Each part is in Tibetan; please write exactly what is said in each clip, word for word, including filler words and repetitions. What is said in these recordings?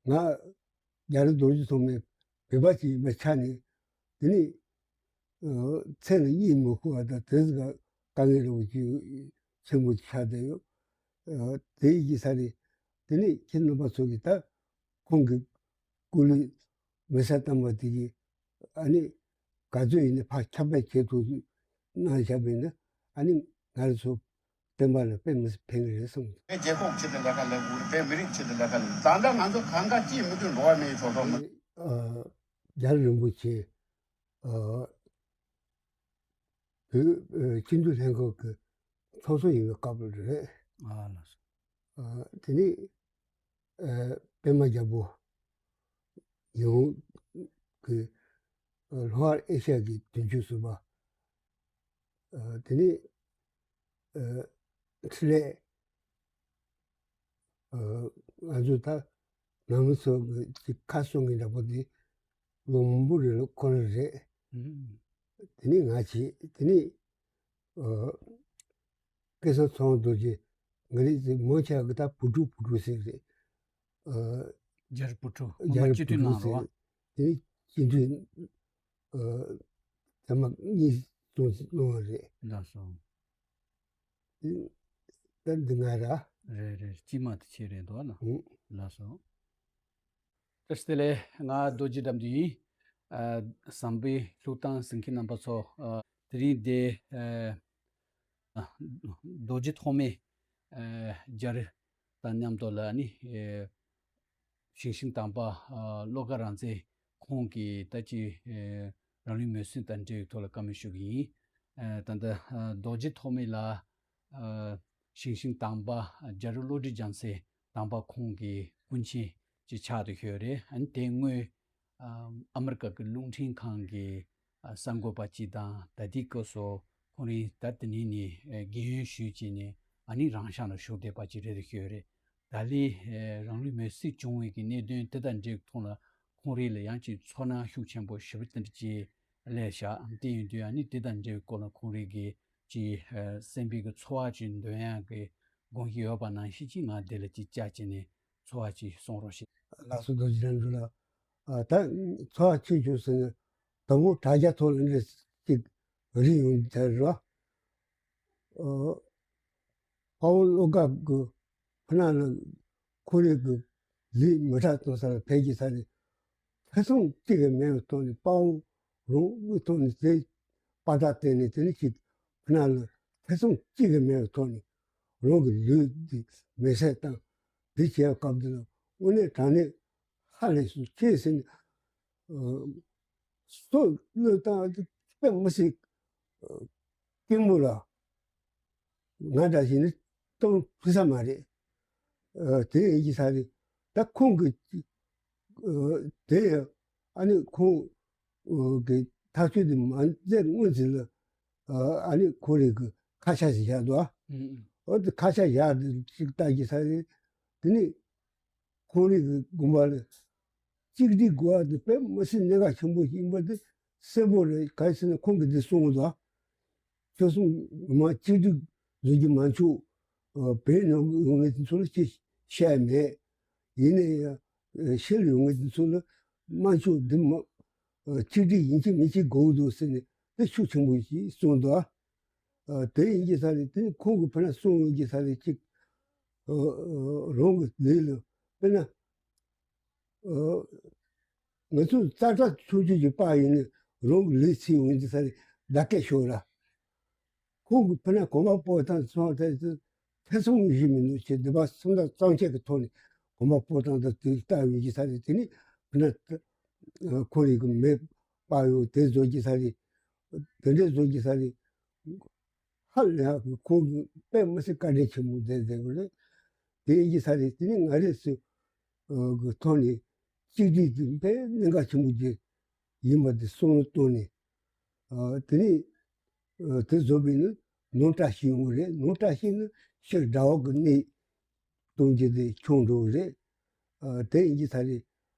ང་རྒྱ་རི་རྡོ་རྗེ་ཐོགས་མེད་བོད་པ་ཅིག་ཡིན་པའི་ཆ་ནས། དེ་ནས་ཨ་མཚན་ལ་གཉིད་མི་ཁུག་པ་དང་། དེ་ཟིག་ག་དཀའ་ངལ་རེད་བ། ཅིག་ཆེན་པོ་ཆགས་བསྡད་ཡོད། ཨ་དེ་ཡི་ས་རེད། དེ་ནས་ཁྱེད་རྣམ་པ་ཚོ་གིས་ད་ཁོང་གི་སྐུ་ལུས་མེ་སྲེག་བཏང་བ་དེ་གིས་ཨ་ནི་ག་ཚོད་ཡིན་ནའི་ཕར་ཁྱབ་སྤེལ་བྱེད་ཐུབ་གནང་བཞག་པ་ཡིན་ན། ཨ་ནི་ང་རང་ཚོ་བསྟན་པ་ལ་དཔེ་མི་སྲིད་ཕན་གི་རེད་བསམ། བོད་རྒྱལ་ཁབ་ཆེད་དུ་ལས་ཀ་ལས་དགོས་རེད། བོད་མི་རིགས་ཆེད་དུ་ལས་ཀ་ལས། ད་ལྟ་ང་ཚོ་གང་ག་ཅིས་མི་དུ་འགྲོ་བ་མེད་ཚོ་ཚོ་མི། ཨ་རྒྱལ་བ་རིན་པོ་ཆེ་ཨ་བོད་ཨ་སྤྱི་འཐུས་ལྷན་ཁང་གི་ཚོགས་གཙོ་ཡིན་པའི་སྐབས་རེད། ཨ་ལགས་སོ། ཨ་དེ་ནས་ཨ་པད་མ་རྒྱལ་པོ་ཡིན་གྱི་ཨ་ལྷོ་ཨ་ཨེ་ཤ་ཡ་གི་དོན་གཅོད་ཟུར་པ། ཨ་དེ་ནས་ཨ་འཕྲིན་ལས། ཨ་ང་ཚོ་ད་ནང་མི་ཚོ་གི་ཁ་གསོ་མཁན་འདྲ་པོ་དེ་ལོ་མང་པོ་རེད་ལ་ཁོ་རང་རེད། ཨུམ། དེ་ནས་ང་བྱས། དེ་ནས་ཨ་སྐལ་བཟང་ཚེ་དབང་རྡོ་རྗེ། ང་རེད་ཟེར། མང་ཆེ་བ་གི་ད་བུ་ཕྲུག་བུ་ཕྲུག་ཟེར་རེད། ཨ་རྒྱ་རི་བུ་ཕྲུག་སྔོན་མ་རྒྱ་རི་སྤྱི་བུ་འཐུས་ཕྲུག་གནང་རོགས། ཟེར། དེ་ནས་སྤྱི་འཐུས་ཨ་ཐེངས་མ་གཉིས་གསུམ་གནང་བ་རེད། ལགས་སོ། ད་འདི་ང་ར། རེད་རེད། སྐྱེས་མ་དེ་ཁྱེད་རེད་འདུག་ཨ་ན། ཨུ། ལགས་སོ། བཀྲ་ཤིས་བདེ་ལེགས། ང་རྡོ་རྗེ་དགྲ་འདུལ་ཡིན། ཨ་བཟང་པོའི་ལྷུག་ཐང་གཟིགས་མཁན་རྣམ་པ་ཚོ། ཨ་དེ་རིང་འདི་ཨ་རྡོ་རྗེ་ཐོགས་མེད་ཨ་རྒྱ་རི་དང་མཉམ་དུ་ལ་ནི་ཨ་ཞིང་ཆེན་དང་པ་ཨ་བློ་དགའ་རང་བཙན། ཁོང་གིས་ད་ཅི་ཨ་རང་ལུས་མེར་སྲེག་དང་འབྲེལ་བའི་ཐོག་ལ་བཀའ་མོལ་ཞུ་གི་ཡིན། ཨ་ད་ལྟ་ཨ་རྡོ་རྗེ་ཐོགས་མེད་ལགས་ཨ་ཞིང་ཆེན་དང་པ་རྒྱ་རི་གློག་སྒྲིག་རྒྱལ་མཚན་དང་པ་ཁོང་གི་སྐུ་མཆེད་ཅིག་ཆགས་བསྡད་ཡོད་རེད། ཨ་ནི་དེ་སྔོན་ཨ་ཨ་མི་རི་ཀ་གི་རླུང་འཕྲིན་ཁང་གི་ཨ་གསར་འགོད་པ་ཅིག་དང་། ད་ལྟའི་སྐབས་སུ་ཁོང་རང་ད་དེ་ནས་ནི་ཨ་རྒན་ཡོལ་ཞུས་བྱས་ནས་ཨ་ནི་རང་ཤག་ལ་ཞུགས་བསྡད་པ་ཅིག་རེད་ཡོད་རེད། ད་ལན་ཨ་རང་ལུས་མེར་སྲེག་བྱུང་བའི་གི་གནད་དོན་དེ་དང་འབྲེལ་ཐོག་ལ་ཁོང་རང་ལ་ཡང་ཅིག་ཚོར་སྣང་ཤུགས་ཆེན་པོ་ཞེ་པོ་དེ་འདྲ་ཅིག་སླེབས་བཞག་དེ་ཡིན་དུས་ཨ་ནི་དེ་དང་འབྲེལ་བའི་སྐོར་ལ་ཁོང་རང་གི་ཅིག་ཨ་སེམས་པའི་གི་ཚོར་བ་ཅིག་འདོན་ཡག་གི་དགོངས་གཞི་ཡོད་པ་ནང་བཞིན་ཅིག་ང་དེ་ལ་ཅིག་བཅར་བྱས་ནས་ཚོར་བ་ཅིག་གསུང་རོགས་ཞུ། ལགས་སོ། རྡོ་རྗེ་དགྲ་འདུལ་ལགས། ཨ་ད་ཚོར་བ་ཅི་བྱུང་ཟེར་ན། དང་པོ་དྲ་རྒྱ་ཐོག་ལ་འདྲ་ཅིག་རིག་ཡོང་དུས་ར། ཨ་དཔའ་བོ་བློ་དགའ་གི་ཕུ་ན་ལ་ཁོ་རེ་གི་ལུས་མེ་སྲེག་གཏོང་ས་ལ་ཕེབས་ཀྱི་ས་རེད། ཐེ་ཚོམ་གཅིག་གི་མེད་པའི་ཐོག་ནས། དཔའ་བོ་རང་གི་ཐོག་ནས་དེ་དཔའ་རྩལ་བསྟན་ནས། དེ་ནས་ཅིག་ཕུ་ན་ལ་ཐེ་ཚོམ་གཅིག་གི་མེད་པའི་ཐོག་ནས་རང་གི་ལུས་འདི་མེ་སྲེག་བཏང་། འདི་བྱས་པའི་སྐབས་འདི་ལ་དངོས་གནས་དྲང་གནས་ཧ་ལས་སོང་། ཁྱེད་ཟེར་ནས་ཨ་སོ་བློས་བཏང་དེ་དཔེ་མི་སྲིད་ཨ་སྐྱིད་མོ་ལ། ང་འདྲ་ཞིག་ནི་གཏོང་ཐུབ་ས་མ་རེད། ཨ་དེ་ཡིན་གྱི་ས་རེད། ད་ཁོང་གི་ཨ་དེ་ཡང་ཨ་ནི་ཁོང་ཨ་གི་ཐག་གཅོད་དེ་མ་མཛད་སྔོན་ཙམ་ལ་ཨ་ཨ་ནི་ཁོ་རེ་གི་ཁ་ཆ་ཞིག་བཞག་འདུག་ཨ། ཨུ། འོ་དེ་ཁ་ཆ་བཞག་དེ་ཅིག་ལྟ་གྱི་ས་རེད། དེ་ནི་ཁོང་རང་གི་དགོངས་པ་ལ་གཅིག་སྒྲིལ་དགོས་པ་དེ་དཔེ་མི་སྲིད་གནད་འགག་ཆེན་པོ་ཞིག་ཡིན་པ་དེ་གསལ་པོ་རེད། ག་རེ་ཟེར་ན་ཁོང་གིས་འདི་གསུངས་འདུག་ཁྱོད་གསུམ་ངོ་མ་གཅིག་སྒྲིལ་བཟོ་རྒྱུ་མ་བྱུང་། ཨ་བོད་ནང་ཡོང་མཁན་དེ་ཚོ་ལ་ཅི་བཤད་མེད། ཡིན་ན་ཡང་ཨ་ཕྱི་ལ་ཡོང་མཁན་དེ་ཚོ་ལ་དམར་ཕྱོགས་འདི་མ་ཨ་གཅིག་སྒྲིལ་ཡིན་གཅིག་མིན་གཅིག་དགོས་འདུག་ཟེར་ནས་དེ་ཤུགས་ཆེན་པོ་ཞིག་གསུངས་འདུག་ཨ་དེ་ཡིན་གྱི་ས་རེད། དེ་ནི་ཁོང་གིས་ཕར་ན་གསུངས་ཡོང་གྱི་ས་རེད། གཅིག་ཨ་ཨ་རང་གི་ལུས་ལ་དཔེར་ན། ཨོ། ང་ཚོ་ཙག་ཙག་ཆུང་ཆུང་ཅིག་སྤར་ཡིན་ན་རང་གི་ལུས་ཚིག་འོང་གི་ས་རེད། བདག་སྐད་ཤོར་ར། ཁོང་གི་ཕུ་ན་གོམ་པ་སྤོ་སྟངས་སོང་དེ་ཚོ་ཐེ་ཚོམ་ཞིག་མི་འདུག་ཅེས་སྡིག་པ་སུམ་རྟགས་གཙང་བཅད་ཀྱི་ཐོག་ནས་གོམ་པ་སྤོ་སྟངས་དང་དེ་ལྟ་ཡོང་གི་ས་རེད། དེ་ནི་ཕུ་ན་ཁོ་རེ་གི་མེ་སྤར་ཡོང་དེ་བཟོ་གི་ས་རེད། དེ་འདྲས་བཟོ་གི་ས་རེད། ཧ་ལས་ཡག་གི་ཁོང་གི་དཔེ་མི་སྲིད་བཀའ་དྲིན་ཆེན་པོ་མཛད་མཛད་དགོས་རེད། དེ་ཡིན་གྱི་ས་རེད། དེ་ནི་ང་རེ་ཚོ་གི་ཐོག་ནས་གཅིག་སྒྲིལ་དེ་དཔེ་གནད་འགག་ཆེན་པོ་ཅིག་ཡིན་པ་དེ་བསམ་བློ་བཏང་ནས། དེ་ནས་དེ་བཟོ་བས་ནི་ནོར་བཀྲ་ཤིས་ཡོང་གི་རེད། ནོར་བཀྲ་ཤིས་ནི་ཕྱིར་དགྲ་བོ་གི་གནས་གཏོང་རྒྱུ་དེ་ཆུང་འགྲོ་གི་རེད། ཨ་དེ་ཡིན་གྱི་ས་རེད།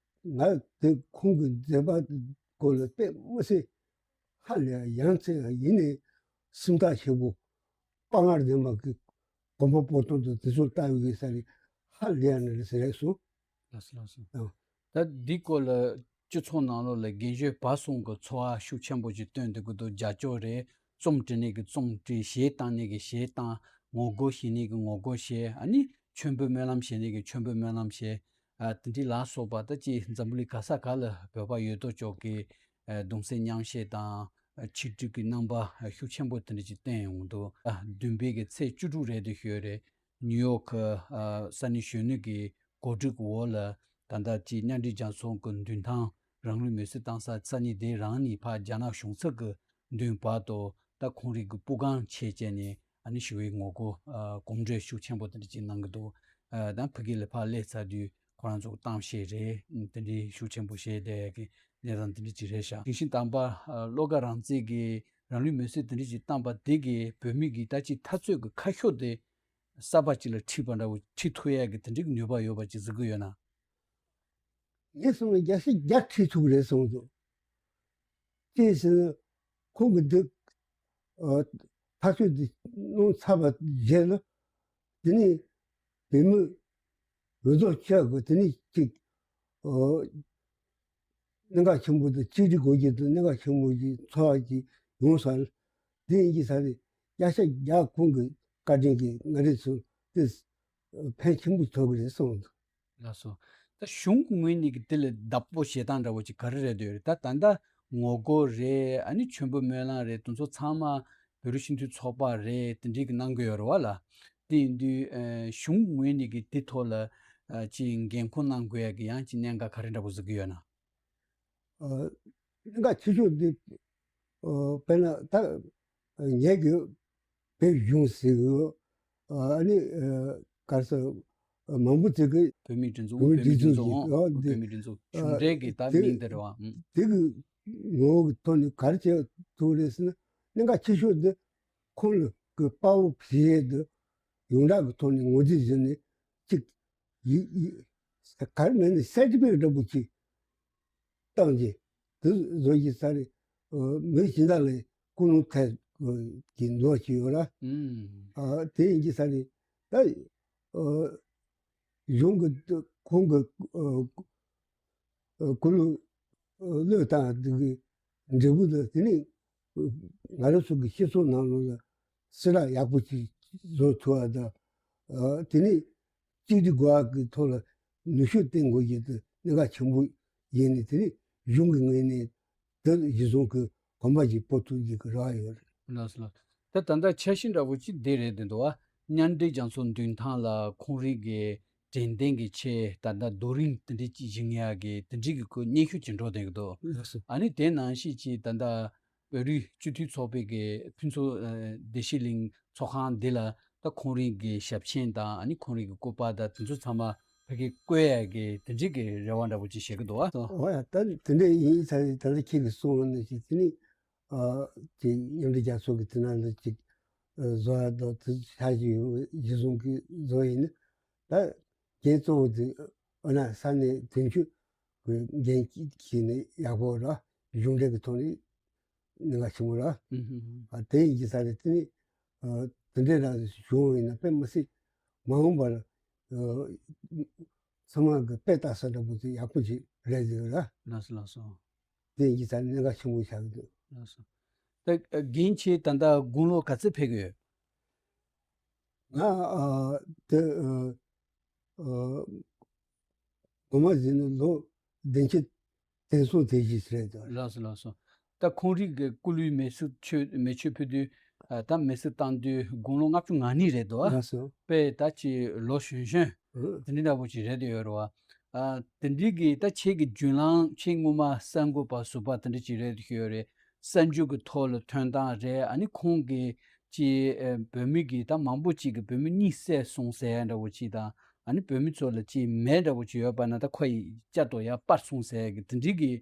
ང་དེ་ཁོང་གི་མཛད་པ་སྐོར་ལ་དཔེ་མི་སྲིད་ཧ་ལས་ཡ་མཚན་ཡིན་ནའི་སེམས་ཐག་ཆོད་པོ་དཔའ་ངར་ལྡན་པ་གི་གོམ་པ་སྤོ་སྟངས་དང་དེ་ཚོ་ལྟ་ཡོང་གི་ས་རེད། ཧ་ལས་ཡ་ནི་རེད་ཟེར་རེད་སོང་། ལགས་སོ་ལགས་སོ། ཨ། ད་འདི་སྐོར་ལ་སྤྱི་ཚོགས་ནང་ལོགས་ལ་རྒན་གཞོན་བར་གསུམ་གྱི་ཚོར་བ་ཤུགས་ཆེན་པོ་ཅིག་བཏོན་བསྡད་ཀྱི་འདུག་རྒྱབ་སྐྱོར་རེད། རྩོམ་འབྲི་མཁན་གྱི་རྩོམ་འབྲི། གཞས་བཏང་མཁན་གྱི་གཞས་བཏང་། ངོ་རྒོལ་བྱེད་མཁན་གྱི་ངོ་རྒོལ་བྱེད། ཨ་ནི་མཆོད་འབུལ་སྨོན་ལམ་བྱེད་མཁན་གྱི་མཆོད་འབུལ་སྨོན་ལམ་བྱེད། ཨ། དེ་འདྲའི་ལ་སོགས་པ་ད་ཅིག་འཛམ་བུ་གླིང་ག་ས་ག་ལ་བོད་པ་ཡོད་དོ་ཅོག་གི་ཨ་གདུང་སེམས་མཉམ་བསྐྱེད་དང་ཆིག་སྒྲིལ་གྱི་རྣམ་པ་ཤུགས་ཆེན་པོ་དེ་འདྲ་ཅིག་བསྟན་ཡོང་འདུག་ཨ། བདུན་པའི་གི་ཚེས་བཅུ་དྲུག་རེད་འདུག་ཞུ་ཡ་རེད། ནིའུ་ཡོག་གི་ཨ་ས་གནས་གཞོན་ནུ་གི་གོ་སྒྲིག་འོག་ལ་ད་ལྟ་ཅིག་མཉམ་འབྲེལ་རྒྱལ་ཚོགས་ཀྱི་མདུན་ཐང་རང་ལུས་མེར་སྲེག་བཏང་ས་ས་གནས་དེ་རང་ནས་ཕར་རྒྱ་ནག་གཞུང་ཚབ་ཀྱི་མདུན་བར་དུ་ད་ཁོང་རང་གི་སྤུ་ཁང་ཕྱེས་བྱས་ནས་ཨ་ནི་ཞི་བའི་ངོ་རྒོལ་ཨ་གོམ་བགྲོད་ཤུགས་ཆེན་པོ་དེ་འདྲ་ཅིག་གནང་གི་འདུག་ཨ་ད་ཕ་གི་ལ་ཕར་སླེབས་ཚར་དུས་ཁོ་རང་ཚོ་གཏམ་བཤད་རེད། དེ་འདྲའི་ཤུགས་ཆེན་པོ་བྱས་བསྡད་ཡ་གི་གནས་སྟངས་དེ་འདྲ་ཅིག་རེད་ཤག་དེ་བཞིན་དམ་པ་ཨ་བློ་དགའ་རང་བཙན་གྱིས་རང་ལུས་མེར་སྲེག་དེ་འདྲ་ཅིག་བཏང་པ་དེ་གིས་བོད་མི་གི་ད་ཅིག་འཐབ་རྩོད་ཀྱི་ཁ་ཕྱོགས་དེ་གསར་པ་ཅིག་ལ་ཁྲིད་པ་འདྲ་བོ་ཁྲིད་ཐུབ་ཡ་གི་དེ་འདྲའི་ནུས་པ་ཡོད་པ་ཅིག་གཟིགས་ཀྱི་ཡོད་ན། ངས་བསམ་ན་བརྒྱ་ཆ་བརྒྱ་ཁྲིད་ཐུབ་ཀྱི་རེད་བསམ་འདུག་ཅེས་ཟེར་ན། ཁོང་གི་འདི་ཨ་ཐག་གཅོད་འདི་གནང་ཚར་བ་རྗེས་ལ། དེ་ནས་བོད་མི་འུ་ཚོ་ཆགས་དགོས། དེ་ནས་ཅིག་ཨ་གནད་འགག་ཆེན་པོ་དང་གཅིག་སྒྲིལ་དགོས་རྒྱུ་དང་གནད་འགག་ཆེན་པོ་ཞིག་ཚོར་བ་ཞིག་ཡོང་ས་རེད། དེ་ཡིན་གྱི་ས་རེད། བརྒྱ་ཆ་བརྒྱ་ཁོང་གི་བཀའ་དྲིན་གྱིས་ང་རང་ཚོ་དེ་ཕན་ཆེན་པོ་ཐོགས་ཀྱི་རེད་གསུངས་འདུག་ལགས་སོ། ད་གཞུང་གི་ངོས་ནས་ཀྱི་དེ་ལ་བདག་པོ་བྱེད་སྟངས་འདྲ་བོ་ཅིག་ག་རེ་རེད་འདོད་རེད། ད་ད་ལྟ་ངོ་རྒོལ་རེད། ཨ་ནི་མཆོད་འབུལ་སྨོན་ལམ་རེད། དེ་ཚོ་ཚང་མ་བོད་རིགས་སྤྱི་མཐུན་ཚོགས་པ་རེད། དེ་འདྲའི་གི་གནང་གི་ཡོད་རེད་བ་ལ། དེ་ཡིན་དུས་ཨ་གཞུང་གི་ངོས་ནས་ཀྱི་དེ་ཐོག་ལ་ཨ་ཅིག་འགན་ཁུར་གནང་དགོས་ཡ་གི་ཡང་ཅིག་གནད་འགག་ག་རེ་འདྲ་བོ་གཟིགས་ཀྱི་ཡོད་ན། ཨ་གནད་འགག་ཆེ་ཤོས་འདི་ཨ་དཔེར་ན་ད་ངས་ཀྱི་བོད་གཞུང་ཟེར་གི་ཨ་ནི་ཨ་ག་རེ་ཟེར་མང་པོ་ཅིག་གི་བོད་མིའི་སྒྲིག་འཛུགས། བོད་མིའི་སྒྲིག་འཛུགས་ཨ་འདི་བོད་མིའི་སྒྲིག་འཛུགས་གཞུང་འབྲེལ་གི་ད་དེ་མིང་དེ་རེད་བ། ཨ་དེ་གི་ངོ་བོ་གི་ཐོག་ནས་ག་རེ་བྱས་ཐུབ་རེད་ཟེར་ན། གནད་འགག་ཆེ་ཤོས་འདི་ཁོང་ལ་གི་དཔའ་བོ་བྱེད་ཡས་འདི་ཡོངས་གྲགས་ཀྱི་ཐོག་ནས་ངོས་འཛིན་བྱས་ནས་ཅིག་ཡི་ཡི་ག་རེ་མེད་ནས་གསལ་ཁྲིམས་འདྲ་པོ་ཅིག་བཏང་རྗེས་དེ་བཟོ་ཞིག་ས་རེད། མི་གཞན་དག་ལ་ཀུན་སློང་ཐད་ཀྱི་འདུ་བ་ཞིག་ཡོད་ར། ཨ་དེ་ཡིན་གྱི་ས་རེད། ད་ཨ་གཞུང་གི་ཁོང་གི་ཨ་ཀུན་སློང་བློས་བཏང་དེ་གི་འབྲས་བུ་དང་དེ་ནི་ང་རང་ཚོ་གི་སྤྱི་ཚོགས་ནང་ལོགས་ལ་སྲིད་ར་ཡག་པོ་ཅིག་བཟོ་ཐུབ་པ་དང་། ཨ་དེ་ནི་གཅིག་སྒྲིལ་དགོས་པ་གི་ཐོག་ལ་ནུས་ཤུགས་བཏོན་དགོས་ཀྱི་དེ་གནད་འགག་ཆེན་པོ་ཡིན་ནི། དེ་ནི་གཞུང་གི་ངོས་ནས་དེ་གཞི་བཟུང་གི་གོམ་པ་ཞིག་སྤོ་ཐུབ་ཀྱི་གི་རེ་བ་ཡོད་རེད། ལགས་སོ་ལགས། ད་ད་ལྟ་འཆར་གཞི་འདྲ་བོ་ཅིག་འདི་རེད་འདི་འདུག་བ། མཉམ་འབྲེལ་རྒྱལ་ཚོགས་མདུན་ཐང་ལ་ཁོང་རིགས་ཀྱི་དྲན་རྟེན་གྱི་ཆེད་ད་ལྟ་རྡོ་རིང་དེ་འདྲའི་ཅིག་བཞེངས་ཡག་གི་དེ་འདྲའི་གི་ཁོ་སྙན་ཞུ་ཅིག་འགྲོ་བསྡད་ཀྱི་འདུག་ལགས་སོ། ཨ་ནི་དེ་ནང་བཞིན་ཅིག་ད་ལྟ་བོད་རིགས་སྤྱི་མཐུན་ཚོགས་པའི་གི་ཕུན་ཚོགས་ཨ་བདེ་སྐྱིད་གླིང་ཚོགས་ཁང་འདི་ལ་ད་ཁོང་རིགས་ཀྱི་ཞབས་མཆན་དང་ཨ་ནི་ཁོང་རིགས་ཀྱི་སྐུ་པར་དང་དེ་ཚོ་ཚང་མ་ཕ་གི་བཀོད་ཡག་གི་དེ་འདྲའི་གི་རེ་བ་འདྲ་བོ་ཅིག་བྱེད་ཀྱི་འདུག་བ། འོ་ཡ། ད་དེ་འདྲ་ཡིན་ས་རེད། ད་ལྟ་ཁྱེད་ཀྱིས་གསུངས་པ་ནང་བཞིན་དེ་ནི་ཨ་ཅིག་མཉམ་འབྲེལ་རྒྱལ་ཚོགས་ཀྱི་དེ་ནང་ལ་ཅིག་ཨ་བཟོ་ཡ་དང་དེ་ཆ་ཞིག་གཞི་བཟུང་གི་བཟོ་ཡིན་ན། ད་རྒྱན་གཙོ་བོ་དེ་འོ་ན་ས་གནས་དོན་གཅོད་ཀྱི་འགན་བཞེས་ནས་ཡག་པོ་ར། གཞུང་འབྲེལ་གྱི་ཐོག་ནས་གནད་འགག་ཆེན་པོ་ར། ཨ་དེ་ཡིན་གྱི་ས་རེད། དེ་ནི་ཨ་དེ་འདྲའི་ར་བྱུང་བ་ཡིན་ན་དཔེ་མི་སྲིད་མ་འོངས་པར་ཨ་ཚང་མ་གི་དཔེ་ལྟ་ས་འདྲ་པོ་དེ་ཡག་པོ་ཅིག་རེད་ཟེར་ར། ལགས་སོ་ལགས་སོ། དེ་ཡིན་གྱི་ས་རེད། གནད་འགག་ཆེན་པོ་ཆགས་ཀྱི་འདུག་ལགས་སོ། ད་རྒན་ཁྱེད་ད་ལྟ་དགུང་ལོ་ག་ཚོད་ཕེབས་ཀྱི་ཡོད། ང་ཨ་དེ་ཨ་ཨ་ངོ་མ་ཟེར་ན་ལོ་བདུན་ཅུ་དོན་གསུམ་དེ་བཞིན་རེད་དོ། ལགས་སོ་ལགས་སོ། ད་ཁོང་རིགས་ཀྱི་སྐུ་ལུས་མེ་སྲེག་མཆོད་མེ་མཆོད་ཕུལ་དུས་ཨ་ད་མེ་སྲེག་བཏང་དུས་དགུང་ལོ་ལྔ་བཅུ་ང་གཉིས་རེད་དོ། ལགས་སོ། དཔེ་ད་ཅི་ལོ་གཞོན་གཞོན་ཨ་དེ་འདྲ་འདྲ་པོ་ཅིག་རེད་དོ་ཡོད་རེད་བ། ཨ་དེ་འདྲའི་གི་ད་ཁྱེད་ཀྱི་རྒྱུན་ལམ་ཁྱེད་སྔོན་མ་གསར་འགོད་པ་ཟུར་པ་དེ་འདྲ་ཅིག་རེད་དོ་ཡོད་རེད། གསར་འགྱུར་གྱི་ཐོག་ལ་ཐོན་སྟངས་རེད། ཨ་ནི་ཁོང་གིས་ཅིག་ཨ་བོད་མི་གིས་ད་མང་པོ་ཅིག་གིས་བོད་མི་གཉིད་སད་སོང་ཟེར་ཡ་འདྲ་བོ་ཅིག་དང་། ཨ་ནི་བོད་མི་ཚོ་ལ་ཅིག་མེ་འདྲ་བོ་ཅིག་ཡོད་པ་ན་ད་ཁོ་ཡི་བསྐྱར་དུ་ཡར་སྤར་སོང་ཟེར་ཡ་གི་དེ་འདྲའི་གི་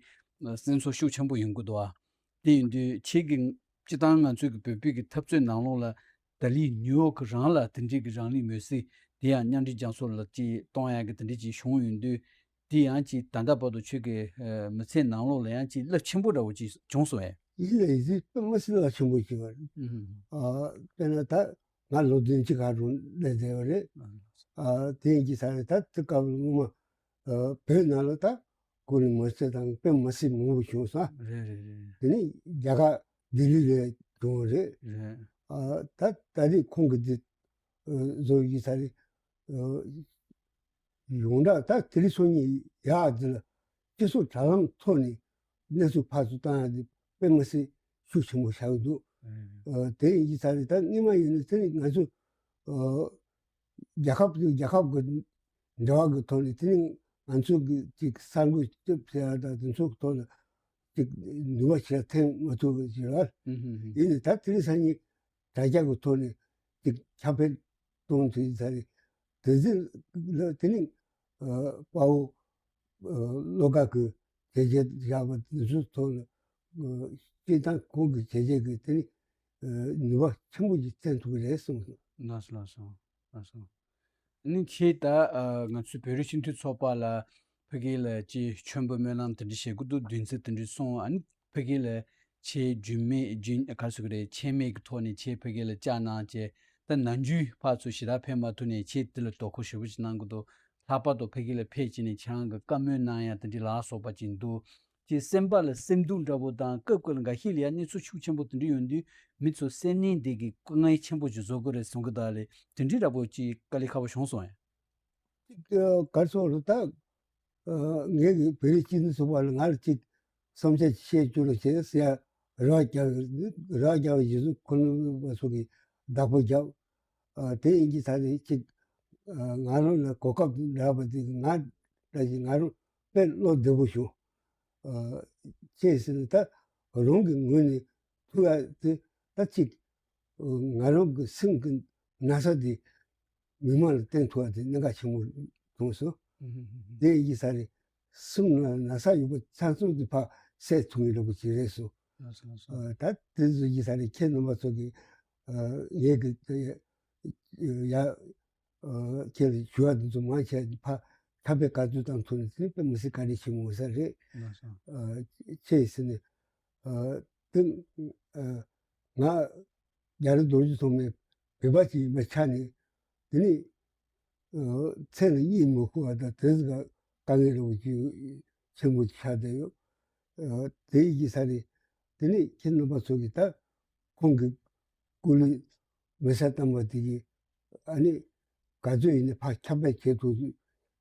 ཨ་སེམས་ཚོར་ཤུགས་ཆེན་པོ་ཡོང་གི་འདུག་ཨ། དེ་ཡིན་དུས་ཁྱེད་ཀྱིས་སྤྱིར་བཏང་ང་ཚོའི་གི་བོད་པའི་གི་འཐབ་རྩོད་ནང་ལོགས་ལ་ད་ལི་ནིའུ་ཡོག་གི་རང་ལ་དེ་འདྲའི་གི་རང་ལུས་མེར་སྲེག་དེ་ཡང་མཉམ་འབྲེལ་རྒྱལ་ཚོགས་ལ་ཅིག་གཏོང་ཡ་གི་དེ་འདྲའི་ཅིག་བྱུང་ཡོང་དུས། དེ་ཡང་ཅིག་ད་ལྟ་བར་དུ་ཁྱོད་ཀྱི་ཨ་མི་ཚེ་ནང་ལོགས་ལ་ཡང་ཅིག་རླབས་ཆེན་པོ་འདྲ་བོ་ཅིག་བྱུང་སོང་ངས། ཡིན་ལ་ཡིན་ཟིག་དཔེ་མི་སྲིད་རླབས་ཆེན་པོ་ཞིག་རེད། ཨ་དཔེར་ན་ད་ང་ལོ་བདུན་ཅུ་ག་རུ་སླེབས་བསྡད་པ་རེད། ཨ་དེ་ཡིན་གྱི་ས་རེད། ད་དེ་སྐབས་ལ་སྔོན་མ་ ཨ་བོད་ནང་ལ་ད་ཀུན་ལེགས་མི་ཚེ་དང་དཔེ་མི་སྲིད་མང་པོ་བྱུང་སོང་། རེད་རེད་རེད། དེ་ནས་རྒྱ་གར་ལྡི་ལི་ལ་བྱུང་བ་རེད། རེད། ཨ་ད་ད་རེས་ཁོང་གི་འདི་ཨ་བཟོ་ཡིག་ཚང་རེད། ཨ་ཡོངས་གྲགས་ད་དེ་རིང་སང་ཉིན་ཡག་འདི་ལ་སྤྱི་ཚོགས་དྲ་ལམ་ཐོག་ནས་གནས་ཚུལ་ཕར་ཚུར་བཏང་ཡག་འདི་དཔེ་མི་སྲིད་ཤུགས་ཆེན་པོ་ཆགས་ཀྱི་འདུག་ཨ་དེ་ཡིན་ས་རེད། ད་སྔོན་མ་ཡིན་ན་དེ་ནི་ང་ཚོ་ཨ་རྒྱལ་ཁབ་དང་རྒྱལ་ཁབ་ཀྱི་འབྲེལ་བ་གི་ཐོག་ནས་དེ་ནི་ང་ཚོ་གི་ཅིག་གསར་འགོད་སྐྱོབ་ཟེར་ཡག་དང་དེ་ཚོ་གི་ཐོག་ལ་ཅིག་ནུས་པ་ཞེ་དྲག་ཐོན་མ་ཐུབ་པ་ཞིག་རེད། ཡིན་ནའི་ད་དེ་རིང་སང་ཉིན་དྲ་རྒྱ་གི་ཐོག་ནས་ཅིག་ཁྱབ་སྤེལ་གཏོང་ཐུབ་ཡིན་ས་རེད། དེ་ཚོ་ལ་དེ་ནི་ཨ་དཔའ་བོ་ཨ་བློ་དགའ་གི་བྱས་རྗེས་བཞག་པ་དེ་ཚོའི་ཐོག་ལ་ཨ་སྤྱིར་བཏང་ཁོང་གི་བྱས་རྗེས་ཀྱི་དེ་ནི་ཨ་ནུས་པ་ཆེན་པོ་ཞིག་བསྟན་ཐུབ་ཀྱི་རེད་གསུངས་སོང་། ལགས་སོ་ལགས་སོ་ལགས་སོ། ནི་ཁྱེད་ད་ཨ་ང་ཚོའི་བོད་རིགས་སྤྱི་མཐུན་ཚོགས་པ་ལ་ཕ་གི་ལ་ཅིག་མཆོད་འབུལ་སྨོན་ལམ་དེ་འདྲ་བྱེད་དགོས་འདུག་བདུན་ཚིགས་དེ་འདྲ་གསུངས། ཨ་ནི་ཕ་གི་ལ་ཆེས་རྒྱུན་མེད་རྒྱུན་ག་རེ་ཟེར་དགོས་རེད། ཆད་མེད་ཀྱི་ཐོག་ནས་ཁྱེད་ཕ་གི་ལ་བཅར་གནང་བྱས། ད་ནམ་རྒྱུན་ཕར་ཚུར་ཞེ་དྲག་ཕེབས་མ་ཐུབ་ནས་ཁྱེད་དེ་ལ་དོ་ཁུར་ཞེ་པོ་ཅིག་གནང་གི་འདུག་ལྷག་པར་དུ་ཕ་གི་ལ་ཕེབས་བྱས་ནས་ཁྱེད་རང་གི་བཀའ་མོལ་གནང་ཡག་དེ་འདྲ་ལ་སོགས་པ་ཅིག་འདུག་ཅིག་སེམས་པ་ལ་སེམས་སྡུག་འདྲ་པོ་དང་སྐབས་སྐབས་ལ་འགའ་ཤས་ལ་ཡང་གནས་ཚུལ་ཤུགས་ཆེན་པོ་དེ་འདྲ་ཡོང་དུས་མི་ཚོ་སེམས་ནང་འདི་གི་དཀའ་ངལ་ཆེན་པོ་ཞིག་བཟོ་གི་རེད་གསུང་གི་འདུག་ལས། དེ་འདྲའི་འདྲ་པོ་ཅིག་དཀའ་ལས་ཁག་པོ་བྱུང་སོང་ཡ། ཅིག་ག་རེ་ཟེར་དགོས་རེད། ད་ངས་ཀྱི་བོད་རིགས་སྤྱི་མཐུན་ཚོགས་པ་ལ་ང་ལ་ཅིག་བསམ་འཆར་ཅིག་བཤད་རྒྱུ་རེད་ཟེར་ཟེར་ཡ་རེ་བ་རྒྱག་རེ་བ་རྒྱག་པའི་རྗེས་སུ་ཁོང་ཚོ་གི་བདག་པོ་རྒྱབ། ཨ་དེ་ཡིན་གྱི་ད་རེས་ཅིག་ཨ་ང་རང་ལ་གོ་སྐབས་འདྲ་པོ་དེ་ང་འདྲ་ཞིག་ང་རང་དཔེ་བློ་བདེ་པོ་བྱུང་། ཨ་ཅེས་ཟེར་ན་ད་རང་གི་ངོས་ནས་ཐུག་ཡ་དེ་ད་ཅིག་ཨ་ང་རང་གི་སེམས་ཀྱི་ན་ཚ་དེ་མི་མང་ལ་བསྟན་ཐུབ་པ་དེ་གནད་འགག་ཆེན་པོ་མཐོང་སོང་། དེ་ཡིན་གྱི་ས་རེད། སེམས་ལ་ན་ཚ་ཡོད་པ་ཚང་ཚང་དེ་ཕར་སེལ་ཐུབ་ངེས་འདྲ་པོ་ཅིག་རེད་སོང་། ལགས་སོ་ལགས་སོ། ཨ་ད་དེ་ཚོ་ཡིན་ས་རེད། ཁྱེད་རྣམ་པ་ཚོ་གི་ཨ་ངས་གི་ཡ་ཨ་ཁྱེད་ལ་ཞུ་བ་འདི་ཚོ་མང་ཆེ་ཕར་ཁྱབ་སྤེལ་ག་ཚོད་བཏང་ཐུབ་ན་དེ་དཔེ་མི་སྲིད་བཀའ་དྲིན་ཆེན་མོ་ཡིན་ས་རེད། ལགས་སོ། ཨ་ཅེས་ཟེར་ནས་ཨ་དེ་ཨ་ང་རྒྱ་རི་རྡོ་རྗེ་ཐོགས་མེད་བོད་པ་ཅིག་ཡིན་པའི་ཆ་ནས་དེ་ནི་ཨ་མཚན་ལ་གཉིད་མི་ཁུག་པ་དང་དེ་ཟིག་ག་དཀའ་ངལ་རེད་པོ་ཅིག་ཆེན་པོ་ཆགས་བསྡད་ཡོད། ཨ་དེ་ཡི་ས་རེད། དེ་ནི་ཁྱེད་རྣམ་པ་ཚོ་གིས་ད་ཁོང་གི་སྐུ་ལུས་མེ་སྲེག་བཏང་བ་དེ་གིས་ཨ་ནི་ག་ཚོད་ཡིན་ནའི་ཕར་ཁྱབ་སྤེལ་བྱེད་ཐུབ་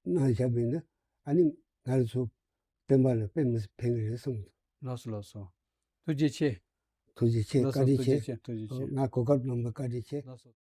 གནང་བཞག་པ་ཡིན་ན་ཨ་ནི་ང་རང་ཚོ་བསྟན་པ་ལ་དཔེ་མི་སྲིད་ཕན་གི་རེད་བསམ་གི་འདུག་ལགས་སོ་ལགས་སོ། ཐུགས་རྗེ་ཆེ། ཐུགས་རྗེ་ཆེ། ལགས་སོ། བཀའ་དྲིན་ཐུགས་རྗེ་ཆེ། ཆེ། ཐུགས་རྗེ་ཆེ། ང་གོ་སྐབས་གནང་བར་བཀའ་དྲིན་ཆེ། ལགས་སོ།